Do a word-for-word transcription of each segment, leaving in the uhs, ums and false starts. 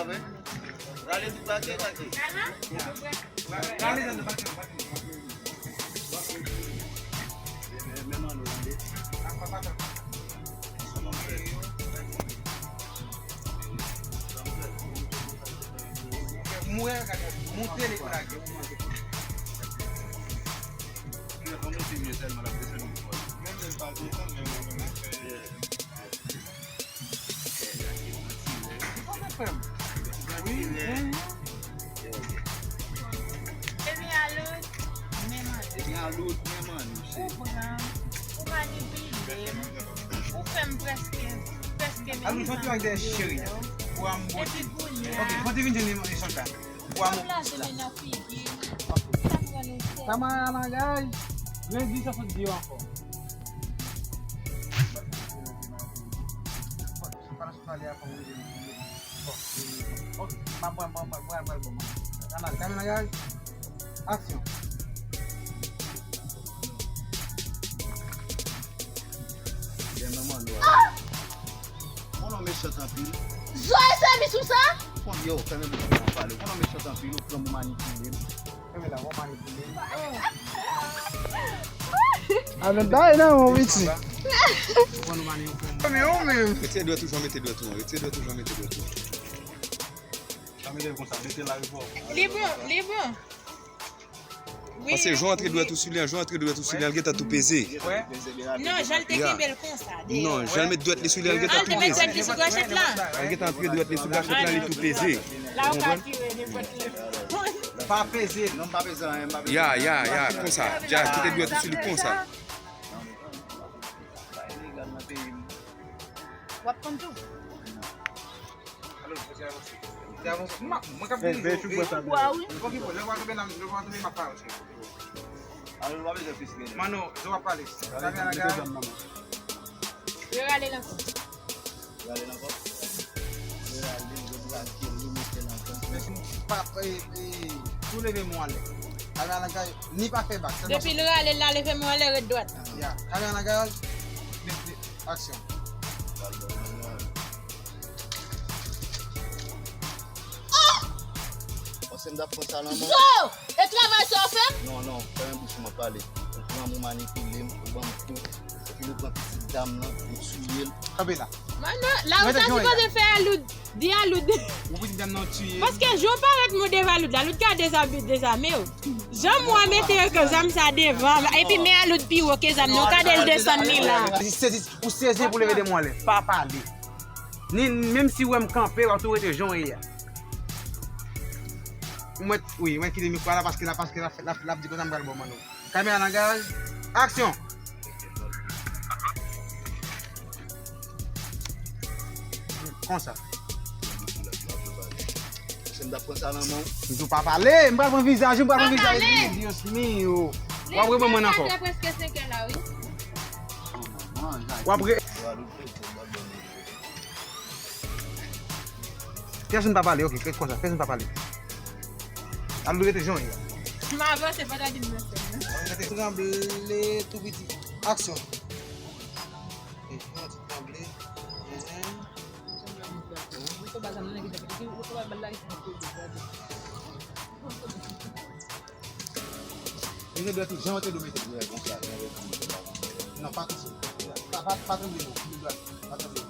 Rale tout bake, bake. Monte li pou lage. Li pa monte byen sèlman, l ap desann pi fò. Menm lè l pa desann, men mwen menm, mwen fè. Wi, mhm. Ebyen, alo, men manje. Ebyen, alo, men manje. Ou pran, ou manipile m. Ou fè m prèske, prèske menm jan. Alo, soti ak dèyè cheri a. Epi kounye a. Ok, soti vin jwenn li, Sandra. Bwa mou. Sa blaze men nan figi. Sa pran nou sèl. Kamera langaj. Lendi sa sot di yo ankò. Pandan sou pale a, fò mwen rele li. Bon. Ok. M ap pran, m ap pran, m ap pran, m ap pran. Kamera langaj. Aksyon. Gen manman lwa. Konnen w mechant anpil. Zoe sèvis ou sa? Kon yo, fèmen bouch mwen pale. Konnen w mechant anpil, ou pran pou manipile m. Fèmen la, w manipile m. Amen, bay nan mwen, Richie. Ou pran nou manipile m. Men ou menm. Retire dwèt ou, jan mete dwèt ou. Retire dwèt ou, jan mete dwèt ou. Sa mete l konsa, mete l la, li bon. Li bon, li bon. Paske jan w antre dwèt ou sou li an, jan w antre dwèt ou sou li an, l gentan tou peze. Non, jan l te kenbe l konsa. Non, jan l met dwèt li sou li an, l gentan tou peze. L gentan antre dwèt li sou gachèt la, li tou peze. La ou ka tire nenpòt lè. Pa peze, non, pa peze anyen, pa peze. Ya, ya, ya, konsa. Dja kite dwèt ou sou li konsa. W ap konn tou. Mwen k ap vini. Ou bwa, wi. Mano, zo w ap pale. Yo rale l ankò. Rale l ankò. Rale l, yo brake l, yo mete l ankò. Mèsi. Pa, e, e, souleve men w anlè. Kamera nan kay, ni pa fè bak. Depi l rale l la, leve men w anlè, ret dwat. Ya. Kamera nan kay, aksyon. Panse m t ap pran sa nan men w? Zo! E travay sa w fè m? Non, non, fèmen bouch mwen pale. Ou pran m, ou manipile m, ou ban m kou. Epi ou pran pitit dam lan, ou tiye l. Kanpe la. Mano, la ou ta sipoze fè Aloud. Di Aloud. Ou pitit dam nan tiye l. Paske jan w parèt mwen devan Aloud la, Aloud ka dezabi-, dezame w. Jan mwen mete zam sa devan, epi men Aloud pi wo ke zam nan, ou ka del desann li la. Ou sezi, ou sezi pou leve de mwen anlè. Pa pale. Ni, menm si w wè m kanpe, w ap tou rete jan w ye a. Ou mèt, wi, ou mèt kite mikwo a la paske la, paske la, la, l ap di konsa m pral ba w manno. Kamera nan gaz, aksyon! Konsa. Se m t ap pran sa nan men w. M di w pa pale, m pral pran vizaj ou, m pral pran vizaj ou. Dios mio. W ap reprann mwen ankò. Li prèske senkè la, wi. W ap re- Pèsonn pa pale, ok, fè konsa, pèsonn pa pale. Al nou rete jan w ye a. M avanse, pa ta di m nan sèn nan. Tranble tou piti. Aksyon. E, yon ti tranble. Ehe. Mete dwèt ou jan w te dwe mete dwèt konsa. Non, pa touche. Pa, pa, pa tranble non. Mete dwèt. Pa tranble non.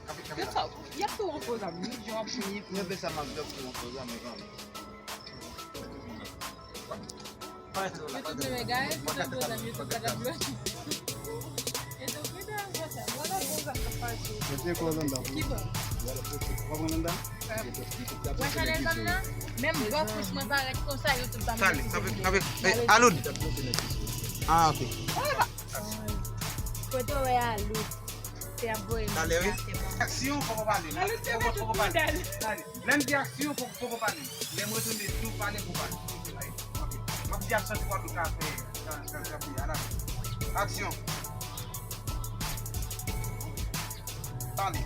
Kanpe, kanpe la. Y ap tou anpoze a, wi, jan w ap fini. Mwen fè sa m ap fè pou anpoze a, men kanmenm. Yo tout menm egare, si se anpoze a, yo tout pa t ap jwe. E tou, ki te anpoze a? Wala anpoze a k ap pase. Mete kò anndan. Ki bò? W ap pran anndan? Wè chanèl pa m nan? Menm bò pous mwen parèt konsa, yo tout pa m. Talè, kanpe, kanpe. E, Aloud. Ah, ok. Kote w wè Aloud? Te ap voye mesaj. Talè, wi. Aksyon, poko pale. Aloud te met tout pou dal. Lè m di aksyon, poko, poko pale. Lè m retounen di w pale, pou pale. Ok. M ap di aksyon, pou w ka fè, ka, ka, ka fè, ala. Aksyon. Pale.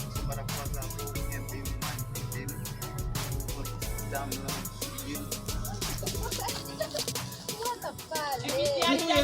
Se pa t ap pran sa pou kenbe m, manipile m. Dam nan, sou l.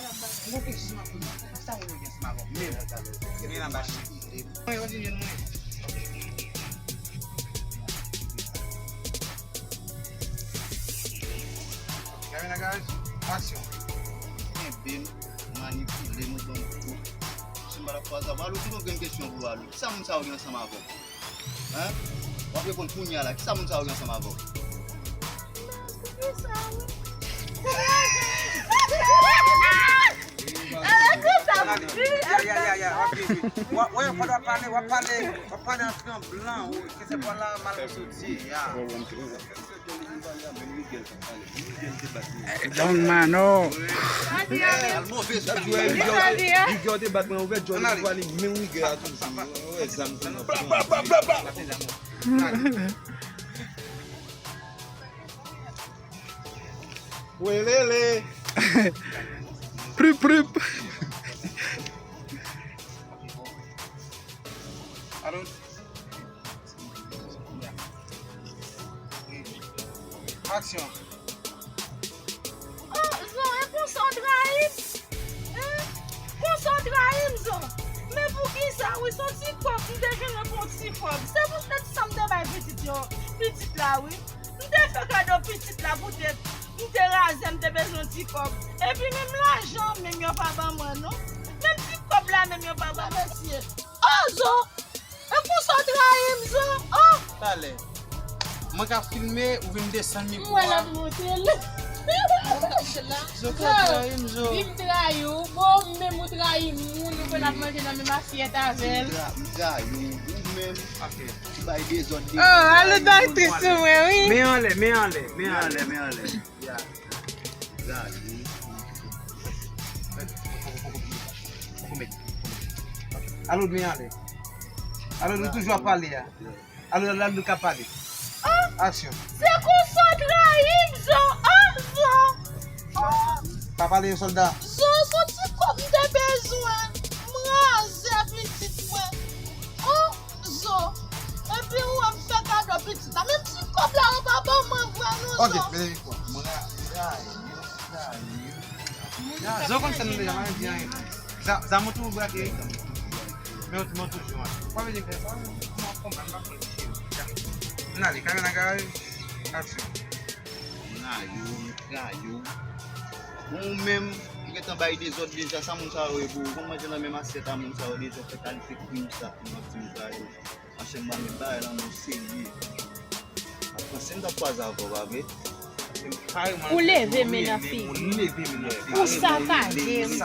M gon kesyon pou nou. Sa ou gen ansanm avè w menm? Gen anba chèn. Mwen, mwen, mwen. Camera, guys, action. Kenbe m, manipile m, ban m kou. Si m pa t ap fè sa, Alo, ki bon grenn kesyon pou Alo? Ki sa moun sa yo gen ansanm avè w? Hein? W ap reponn kounye a la. Ki sa moun sa yo gen ansanm avè w? Ya, ya, ya, ya. Ok, ok. Wè, wè, fò w ap pale, w ap pale, w ap pale an tranblan. Ke se pa la mal soti, ya. Don Mano. Miguel te bat mwen ouvè jòl li pwale menm Miguel a toujou. Wè zam tou nan pran. Welele. Prup prup. Alo. Aksyon. Oh, Zo, e konsa w trayi m? Hein? Konsa w trayi m, Zo? Men poukisa, wi, se yon ti kòb m te jwenn nan pou yon ti kòb. Se poutèt sa m te bay pitit yo, pitit la, wi. M te fè kado pitit la poutèt m te razè, m te bezwen yon ti kòb. Epi menm lajan menm yo pa ban mwen, non. Menm ti kòb la menm yo pa ban mesye. Oh, Zo! E konsa w trayi m, Zo? Oh! Talè. Mwen ka filme, ou vin desann mikwo a. M wè l ap monte l. Zo, fè trayi m, Zo. Di m trayi w. Bon, ou menm ou trayi moun, ou fè l ap manje nan menm asyèt avè l. M tra-, m trayi w, ou menm. Ok. Ou bay dezòd, dezòd. Oh, Alo bay tris sou mwen, wi. Men anlè, men anlè, men anlè, men anlè. Ya. Gade. Poko met. Alo, men anlè. Alo, nou toujou ap pale a. Alo, la nou ka pale. Ah! Aksyon. Se konsa w trayi m, Zo. Ah, Zo. Ah! Pa pale, sòlda. Zo, se yon ti kòb m te bezwen. M razè pitit mwen. Oh! Zo. Epi ou wè m fè kado pitit la. Menm ti kòb la, ou pa ban mwen vre non, Zo. Ok, men mwen, mwen, mwen, Zo konn sa nou deja, pa gen anyen. Za-, zam ou tou brake. Men ou tou, men ou toujou an. Ou pa bezwen fè sa, non. Kòman, kòman, m pa konn si. N ale, kamera nan garaj. Aksyon. M rayi w, m trayi w. Bon, ou menm, ou gentan bay dezòd deja, sa moun sa yo ye pou ou? Konn manje nan menm asyèt a moun sa yo deja, fè kalite krim sa, m ap di m trayi w. Monchè, m pa met bagay lan non serye. Ap panse m t ap kwaze avè w, pa vre? Ou leve men nan figi m. Ou sakaje m.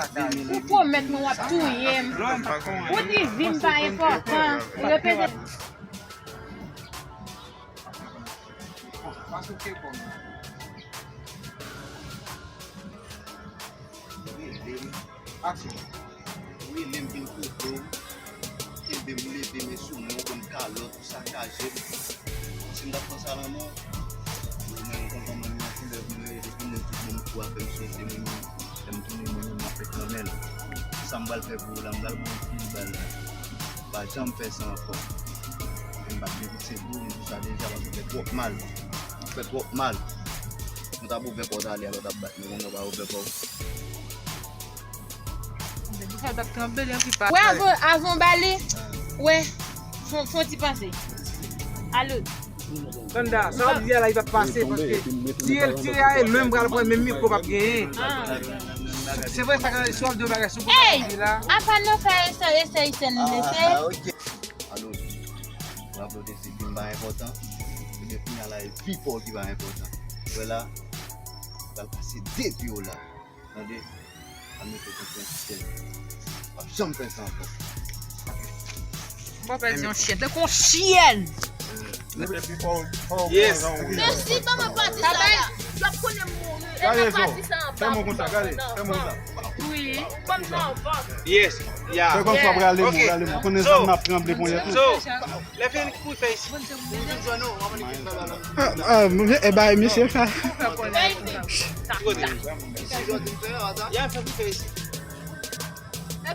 Ou pwomèt mwen w ap touye m. Ou di vi m pa enpòtan. Ou reprezante. Aksyon. Ou rele m vin kote w, kenbe m, leve men sou mwen, ou ban m kalòt, ou sakaje m. Si m t ap pran sa nan men w, ou menm kontan mwen nan koulè pou mwen rete, pou mwen tout moun kou avè m sote mwen menm. Lè m tounen mwen menm, m ap fèk nan men l. Sa m pral fè pou ou la, m pral pran pil bal la. M pa janm fè sa ankò. M pa t gen pouse pou ou, m di sa deja, paske ou fè twòp mal. Ou fè twòp mal. Mwen t ap ouvè kò w talè a, lè w t ap bat mwen, kounye a w pa ouvè kò w. Depi sa t ap tranble, li anpi pa. Wè, avan, avan w ba li, wè, fon, fon ti panse. Alo. Sòlda, sa w ap di a la, li p ap pase, paske tire l, tire a, e lwen m pral pran, menm mikwo p ap genyen. Ah. Se vre, sa ka, si w ap di yon bagay sou bagay la. Apa nou fè esèy, esèy, esèy, esèy. Ah, ok. Alo, w ap di w te di m pa enpòtan. Ebyen, kounye a la, e vi pa w ki pa enpòtan. Wè la, pral pase de pye w la. Tande? Al mete kont yon ti chèn. W ap janm fè sa ankò. Ou pa pèdi yon chèn. Tankou yon chèn. Yes. Mèsi, ban mwen pati sa la. Y ap konnen m mouri. E nan pati sa anba. Fè mwen konsa, gade. Fè mwen konsa. Wi. Ban m nan vant. Yes. Ya. Fè kòmsi w ap rale m, rale m. Konnen zam nan ap tranble kounye a tou. So, lè fini pou fè isi. Ah, ah, e bay misye fè. Ya, fè pou fè isi. E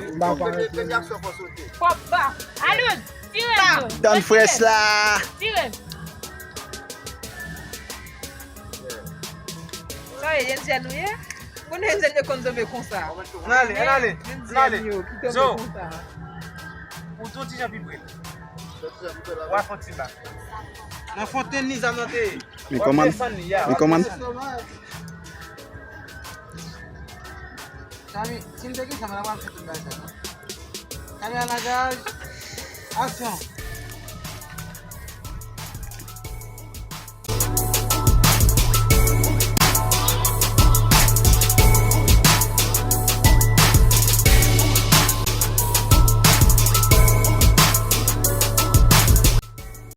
m pa pa rete. Pòp ba. Alouz, tire l. Don Fresh la. Tire l. Sa e Enjèl ou ye? Konnen Enjèl yo konn tonbe konsa. Ann ale, ann ale, ann ale. Enjèl yo ki tonbe Zo. Konsa. Ou tou ti jan pi pre. W a fon ti bak. Nan fontenn ni zam nan te ye. Li kòmann. Li kòmann. Sami, si m te gen sa, mwen ap fè tout bagay sa. Kamera nan gaz. Aksyon.